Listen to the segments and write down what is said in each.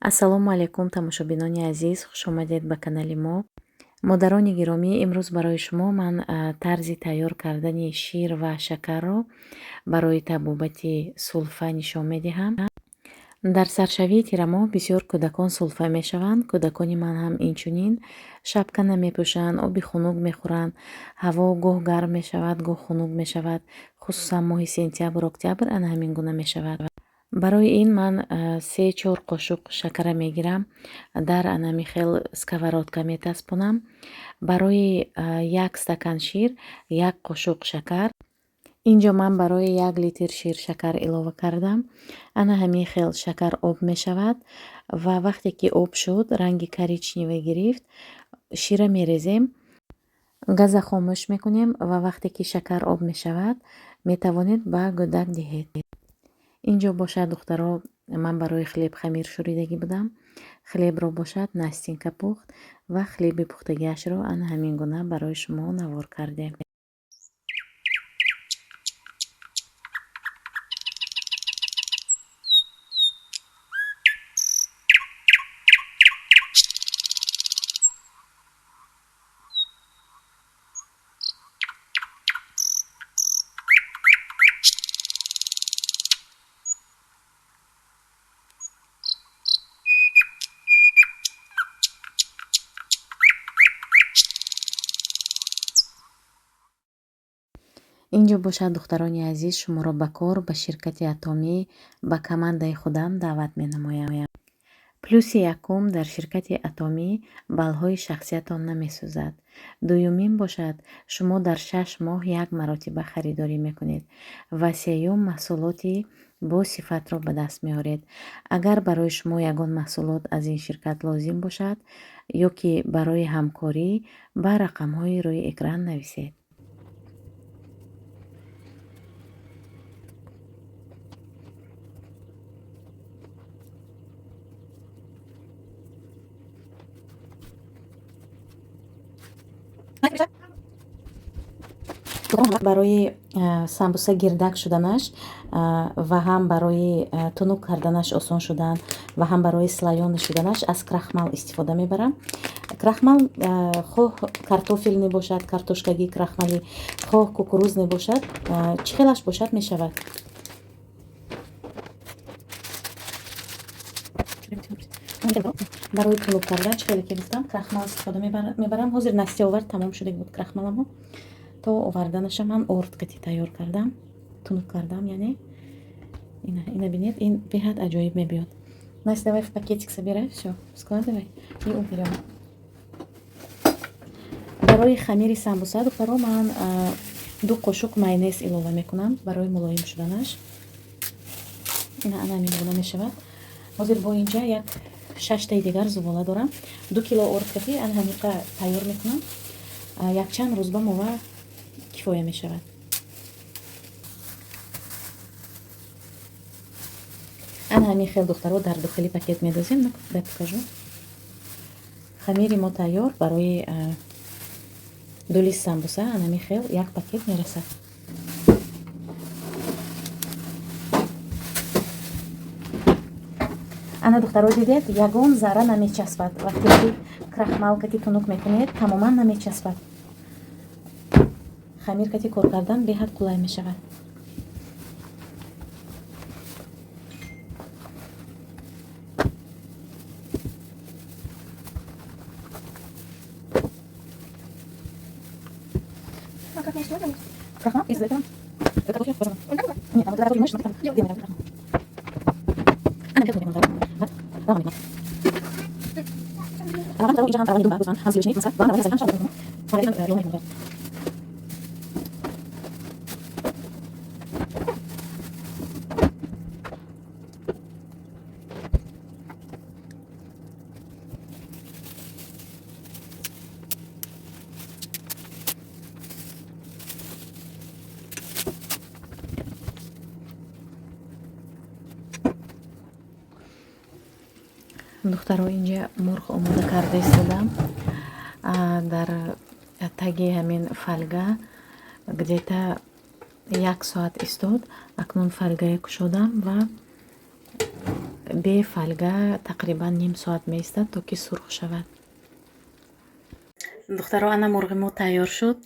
Ассалому алайкум, тамошобинони азиз, хушомадед ба канали мо. Модарони гиромӣ, имрӯз барои шумо ман тарзи тайёр кардани шир ва шакарро барои табобати сулфа нишон медиҳам. Дар саршавии тирамоҳ бисёр кӯдакон сулфа мешаванд. Кӯдакони ман ҳам инчунин шапка намепӯшанд, оби хунук мехӯранд. Ҳаво гоҳ гарм мешавад, гоҳ хунук мешавад. Хусусан моҳи сентябр, октябр ана ҳамин гуна мешавад. Барои ин ман 3-4 қошуқ шакара мегирам, дар анами хел сковородка метаспонам. Барои 1 стакан шир 1 қошуқ шакар. Инҷо ман барои 1 литр шир шакар илова кардам. Ана ҳамин хел шакар об мешавад ва вақте ки об шуд, ранги коричневый гирифт, шира мерезем, газа хомӯш мекунем ва вақте ки шакар об мешавад, метавонед ба гӯдак диҳед. Инҷо бошад, духтаро, ман барои хлеб хамир шӯридагӣ будам. Хлебро бошад Настинка пухт ва хлеби пухтагиашро ана ҳамин гуна барои шумо навор кардем. Инҷо бошад, духтарони азиз, шуморо ба кор ба ширкати Атомӣ, ба командаи худам даъват менамоям. Плюси якум: дар ширкати Атомӣ баллҳои шахсиятон намесӯзад. Дуюмин бошад, шумо дар 6 моҳ як маротиба харидорӣ мекунед ва сеюм, маҳсулоти бо сифатро ба даст меоред. Агар барои шумо ягон маҳсулот аз ин ширкат лозим бошад ё ки барои ҳамкорӣ, ба рақамҳои рӯи экран нависед. Барои самбуса гирдак шуданаш ва ҳам барои тунук карданаш осон шудан ва ҳам барои слоёный шуданаш аз крахмал истифода мебарам. Крахмал хоҳ картофельный бошад, картошкагӣ крахмалӣ, хоҳ кукурузный бошад, чӣ хелаш бошад, мешавад. Барои тунук кардан, чӣ хеле ки гуфтам, крахмал истифода мебарам. Ҳозир Настя овард, тамом шуда буд крахмаламо. То оварданаша ман орд кати тайёр кардам, тунук кардам, яъне ина бинед, ин беҳад аҷоиб мебиёд. Настя, давай в пакетик собирай, всё складывай и уберем. Барои хамири самбуса, духтаро, ман 2 қошуқ майонез илова мекунам барои мулоим шуданаш. Ина, ана ҳамин гуна мешавад. Ҳозир бо инҷа як шаштаи дигар зувола дорам. 2 кило орд кати ана ҳамиқа тайёр мекунам, якчанд рӯз ба мова кифоя мешавад. Ана ҳамин хел, духтаро, дар дохили пакет медозем. Дай покажу. Хамири мо тайёр. Барои 2 лист самбуса ана ҳамин хел як пакет мерасад. Ана, духтаро, дидед, ягон зарра намечаспад. Вақте ки крахмал кати тунук мекунед, тамоман намечаспад. Хамир кати кор кардан беҳад қулай мешавад. А как мне делать? Крахмал из этого. Нет, там вот это там. Ана, духтаро, инҷа мурғ омода карда истодам. Дар таги ҳамин фольга где-то як соат истод. Акнун фольгае кушодам ва Бе фольга тақрибан ним соат меистад, то ки сурх шавад. Духтаро, ана мурғи мо тайёр шуд.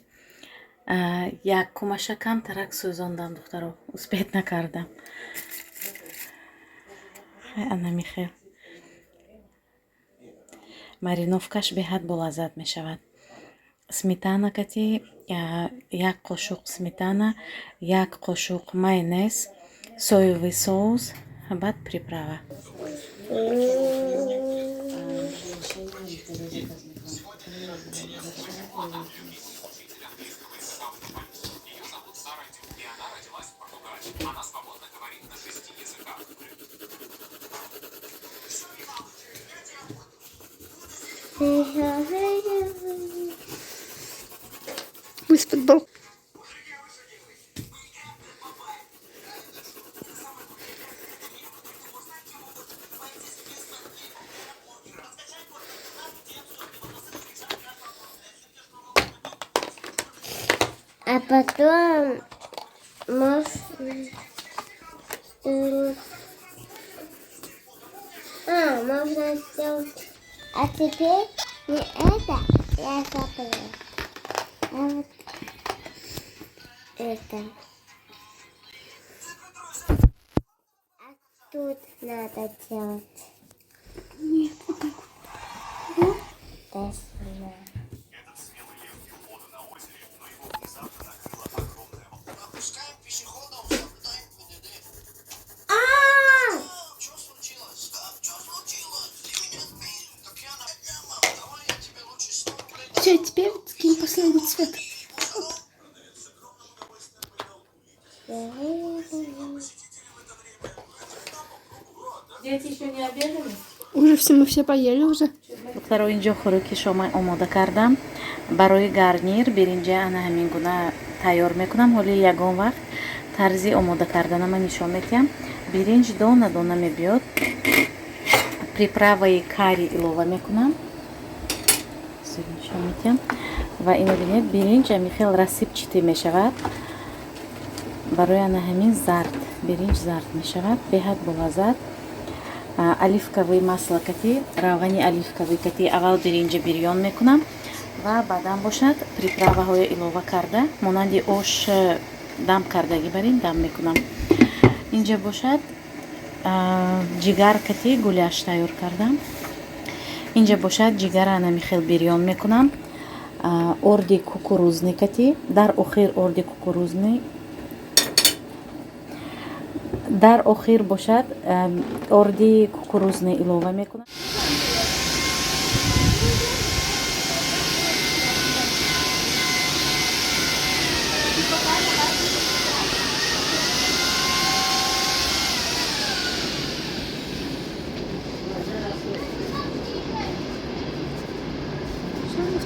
Якумаша камтарак сӯзондам, духтаро, успеть накардам. Ана михел мариновкаш беҳад болаззат мешавад. Сметана кати, як қошуқ сметана, як қошуқ майонез, соевый соус, баъд приправа. Из-под балкона. А потом можно сделать... А, можно сделать... А теперь не это, я забыла. А вот это. А тут надо делать. Нет, вот так вот. Да, сюда. Все, теперь скинь последний цвет. Дети еще не обедали? Уже все, мы все поели уже. Духтаро, инҷо хӯроки шома омода кардам. Барои гарнир биринҷа ана ҳамин гуна тайёр мекунам. Ҳоли ягон вақт тарзи омода карданама нишон медиҳам. Биринҷ дона дона мебиёд. Приправаи карри илова мекунам. Нишон медиҳам. Ва ино бинед, биринҷ ами хел рассыпчатый мешавад. Барои ана ҳамин зард, биринҷ зард мешавад, беҳад болаззат. Оливковый масло кати, равғани оливковый кати аввал биринҷа бирён мекунам ва баъдан бошад приправаҳои илова карда, монанди ош дам кардагӣ барин дам мекунам. Инҷа бошад ҷигар кати гуляш тайёр кардам. Инҷа бошад ҷигара анами хел бирён мекунам. Орди кукурузный кати, дар охир орди кукурузный, дар охир бошад орди кукурузный илова мекунам.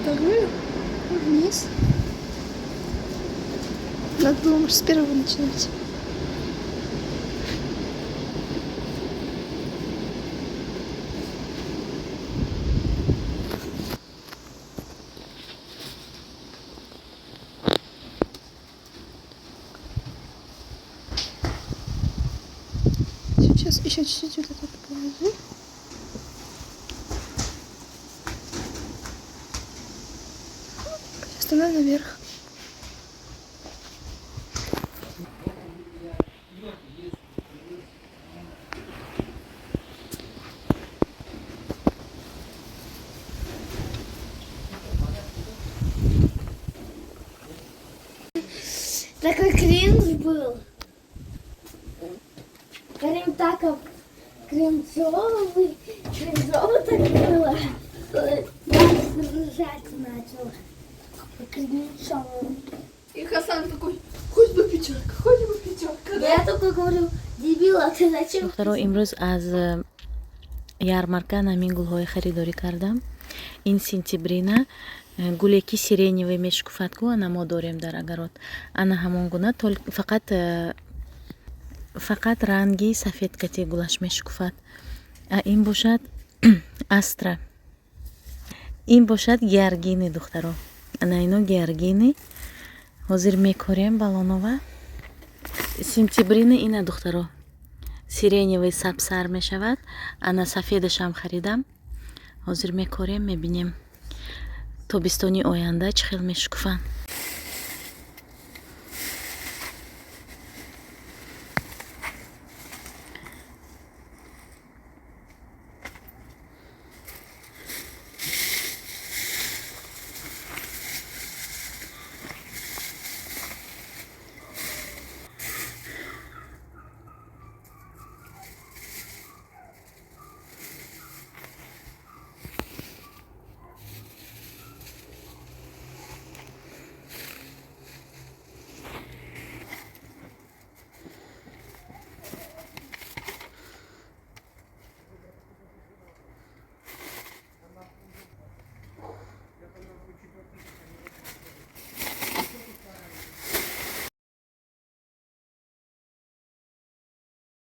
Вторую вниз. Надо было, может, с первого начинать. Сейчас еще чуть-чуть вот это положу. Остальное наверх. Такой кринж был. Прям так кринжовый, кринжово так было. Я ржать начала. Кринжово. И Хасан такой, хоть бы пятерка, хоть бы пятерка. Я только говорю, дебил, а ты зачем? Духтаро, имрӯз аз ярмарка ҳамин гулҳои харидорӣ кардам. Ин сентябрина, гуле ки сиреневый мешукуфад ку, ана мо дорем дар огород. Ана ҳамон гуна, фақат ранги сафед кати гулаш мешукуфад. А ин бошад астра. Ин бошад георгини, духтаро. Ана ино георгини. Ҳозир мекорем балонова. Сентябрина ина, духтаро. Сиреневый сабзсар мешавад. Ана, сафедашам харидам. Ҳозир мекорем, мебинем, тобистони оянда чӣ хел мешукуфанд.